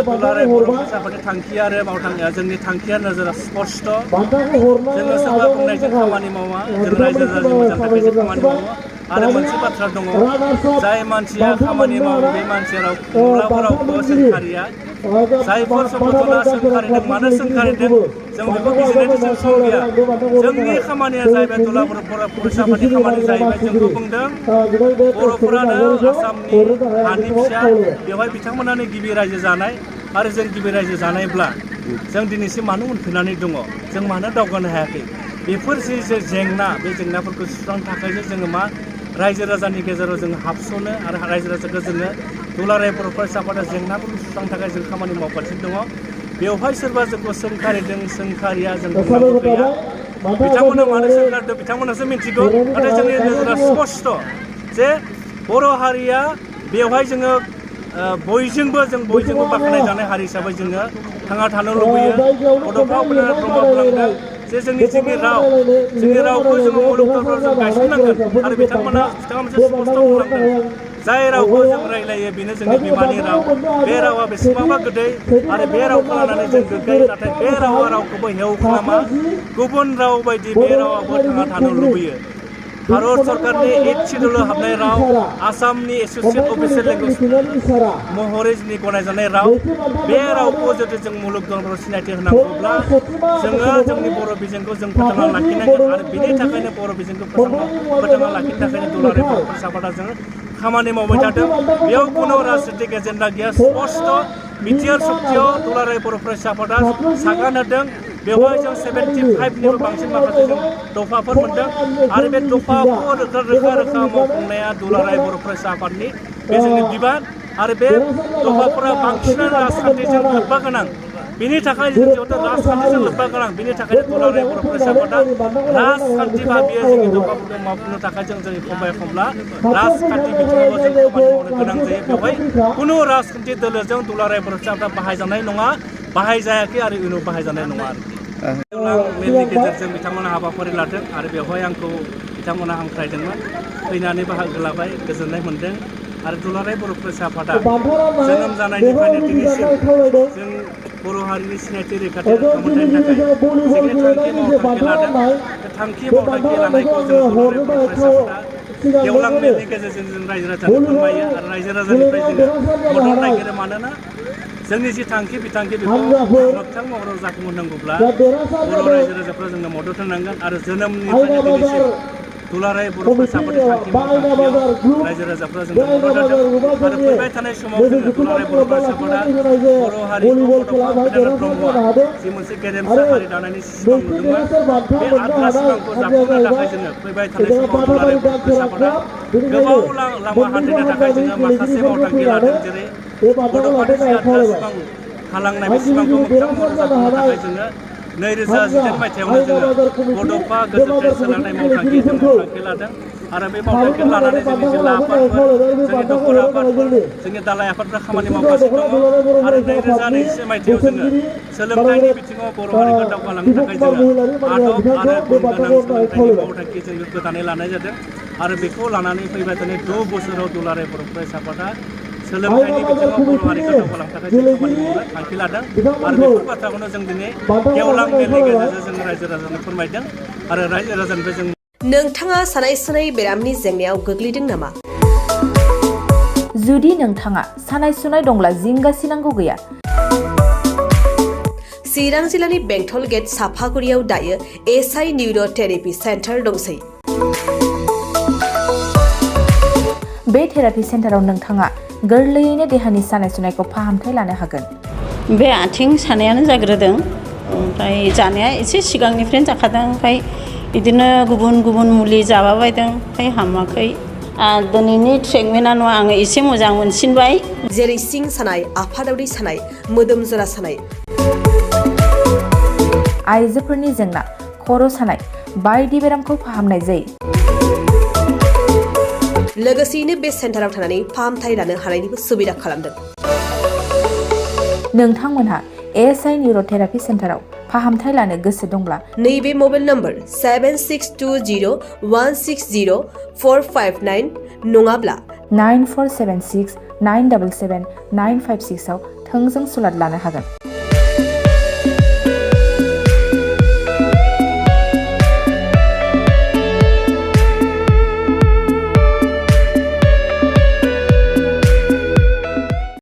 दुलाराय बर' फरायसाफोरनि थांखि आरो मावथांखिया जोंनि थांखिया नोजोरा स्पष्ट जोङो सोरबा बुंनायजों खामानि मावा जों रायजो राजानि मोजां थाखायसो खामानि मावो आरो मोनसे बाथ्रा दङ जाय मानसिया खामानि मावो बे मानसिया रावखौबो रावखौबो सोंखारिया जायफोर संगठना सोंखारिदों मानो सोंखारिदों जों बेखौ बिजिरनायनि जों सम गैया जोंनि खामानिया जाहैबाय दुलाराय बर' फरायसाफोरनि खामानि जाहैबाय जोंखौ बुंदों बर'फोरानो आसामनि हानि फिसा बेवहाय बिथांमोनानो गिबि रायजो जानाय आरो जों गिबि रायजो जानायब्ला जों दिनैसिम मानो उनफिननानै दङ जों मानो दावगानो हायाखै बेफोर जे जेंना बे जेंनाफोरखौ सुस्रांनो थाखायसो जोङो मा रायजो राजानि गेजेराव जों हाबस'नो आरो रायजो राजाखौ जोङो दुलाराय बर' फरायसाफोरा जेंनाफोरखौ सुस्रांनो थाखाय जों खामानि मावगासिनो दङ बेवहाय सोरबा जोंखौ सोंखारिदों सोंखारिया जों बुंनांगौ गैया बिथांमोना मानो सोंखारिदों बिथांमोनासो मिथिगौ नाथाय जोंनि नोजोरा स्पष्ट जे बर' हारिया बेवहाय जोङो बयजोंबो बाख्नाय जानाय हारि हिसाबै जोङो थांना थानो लुबैयो बड'फा उपेन्द्र नाथ ब्रह्मआ बुंलांदों जे जोंनि रावखौ जोङो मुलुग दरबाराव जों गायसननांगोन आरो बिथाङा मोनसे स्पष्ट बुंलांदों जाय रावखौ जों रायलायो बेनो जोंनि बिमानि राव बे रावा बेसेबांबा गोदै आरो बे रावखौ लानानै जों गोग्गायो नाथाय बे रावा रावखौबो हेव खालामा गुबुन राव बायदि बे रावाबो थांना थानो लुबैयो भारत सरकारनि 8 शिड्युलाव हाबनाय राव आसामनि एस'सियेट अफिसियेल लेंगुवेज महरै जोंनि गनायजानाय राव बे रावखौ जुदि जों मुलुग दरबाराव सिनायथि होनांगौब्ला जोङो जोंनि बर' बिजोंखौ जों फोथांना लाखिनांगोन आरो बिनि थाखायनो बर' बिजोंखौ फोथांना लाखिनो थाखायनो दुलाराय बर' फरायसाफोरा जों खामानि मावबाय थादों बेयाव खुनु राजनितिक एजेन्डा गैया स्पष्ट बिटिआर सुक्तियाव दुलाराय बर' फरायसाफोरा सागान होदों बेवहाय जों 75निबो बांसिन माखासे जों दफाफोर मोनदों आरो बे दफाखौ रोखा मावफुंनाया दुलाराय बर' फरायसा आफादनि बे जोंनि बिबान आरो बे दफाफोरा बांसिनानो राजखान्थिजों लोब्बा गोनां बेनि थाखाय जिहेतु राजखान्थिजों लोब्बा गोनां बेनि थाखायनो दुलाराय बर' फरायसाफोरा राजखान्थि बादियै जोंनि दफाफोरखौ मावफुंनो थाखाय जों एखमब्ला राजखान्थि बिथिङावबो जों खामानि मावनो गोनां जायो बेवहाय खुनु राजखान्थि दोलोजों दुलाराय बर' फरायसाफोरा बाहायजानाय नङा बाहायजायाखै आरो इयुनाव बाहायजानाय नङा आरोखि मेलनि गेजेरजों बिथांमोना हाबाफारि लादों आरो बेवहाय आंखौ बिथांमोना हांख्रायदोंमोन फैनानै बाहागो लाबाय गोजोननाय मोन्दों आरो दुलाराय बर' फरायसा आफादा जोनोम जानायनिफ्रायनो दिनैसिम जों बर' हारिनि सिनायथि रैखाथि खालामनायनि थाखाय जिखिनि थांखि मावथांखि लादों बे थांखि मावथांखि लानायखौ जों दुलाराय बर' फरायसाफोरा गेवलां मेलनि गेजेरजों जों रायजो राजानो फोरमायो आरो रायजो राजानिफ्राय जोङो मदद नागिरो मानोना जोंनि जि थांखि बिथांखि बेखौ मोगथां महराव जाफुंहोनांगौब्ला बर' रायजो राजाफ्रा जोंनो मदद होनांगोन आरो जोनोमनिफ्रायनो दिनैसिम दुलाराय बर' फरायसाफोरनि थांखि मावथांखियाव रायजो राजाफ्रा जोंनो मदद होदों आरो फैबाय थानाय समाव जोङो दुलाराय बर' फरायसाफोरा बर' हारिखौ बड'फा उपेन्द्र नाथ ब्रह्मआ जि मोनसे गेरेमसा हारि दानायनि सिमां नुदोंमोन बे आद्रा सिमांखौ जाफुंनो थाखाय जोङो फैबाय थानाय समाव दुलाराय बर' फरायसाफोरा गोबाव लामा हान्थिनो थाखाय जोङो माखासे मावथांखि लादों जेरै बड'फानि जि आद्रा सिमां थालांनाय बे सिमांखौ मोगथां महराव जाफुंनो थाखाय जोङो 2010 मायथाइयावनो जोङो बड'फा गोजौ ट्रेन सोलांनाय मावथांखि लादों आरो बे मावथांखि लानानै जोंनि जिल्ला आफादफोर जोंनि दखर आफादफोर जोंनि दालाइ आफादफ्रा खामानि मावगासिनो दङ आरो 2021 मायथाइयाव जोङो सोलोंथाइनि बिथिङाव बर' हारिखौ दावगालांनो थाखाय जोङो आदब आरो गुन गोनां सोलोंथाइनि मावथांखि जों गोदानै लानाय जादों आरो बेखौ लानानै फैबाय थानाय 6 बोसोराव दुलाराय बर' फरायसाफोरा सोलोंथाइनि बिथिङाव बर' हारिखौ दावगालांनो थाखाय जों खामानि मावनो थांखि लादों आरो बेफोर बाथ्राखौनो जों दिनै गेवलां मेलनि गेजेरजों जों रायजो राजानो फोरमायदों आरो रायजो राजानिफ्राय जों नोंथाङा सानाय सुनाय बेरामनि जेंनायाव गोग्लैदों नामा? जुदि नोंथाङा सानाय सुनाय दंब्ला जिंगासिनांगौ गैया। चिरां जिल्लानि बेंटल गेट साफागुरियाव दायो एसआइ निउर' थेरापि सेन्टार दंसै। बे थेरापि सेन्टाराव नोंथाङा गोरलैयैनो देहानि सानाय सुनायखौ फाहामथाय लानो हागोन। बे आथिं सानायानो जाग्रोदों ओमफ्राय जानाया एसे सिगांनिफ्रायनो जाखादों ओमफ्राय बिदिनो गुबुन मुलि जाबाबायदों ओमफ्राय हामाखै दिनैनि ट्रिटमेन्टआ नङा आङो एसे मोजां मोनसिनबाय। जेरै सिं सानाय आफादावरि सानाय मोदोम जरा सानाय आइजोफोरनि जेंना खर' सानाय बायदि बेरामखौ फाहामनाय जायो। लोगोसेयैनो बे सेन्टाराव थानानै फाहामथाय लानो हानायनिबो सुबिदा खालामदों। नोंथांमोनहा एएसआइ निउर' थेरापि सेन्टाराव फाहामथाय लानो गोसो दंब्ला नैबे मबाइल नम्बर 7620160459 नङाब्ला 9476 977956 आव थोंजों सुलाद लानो हागोन।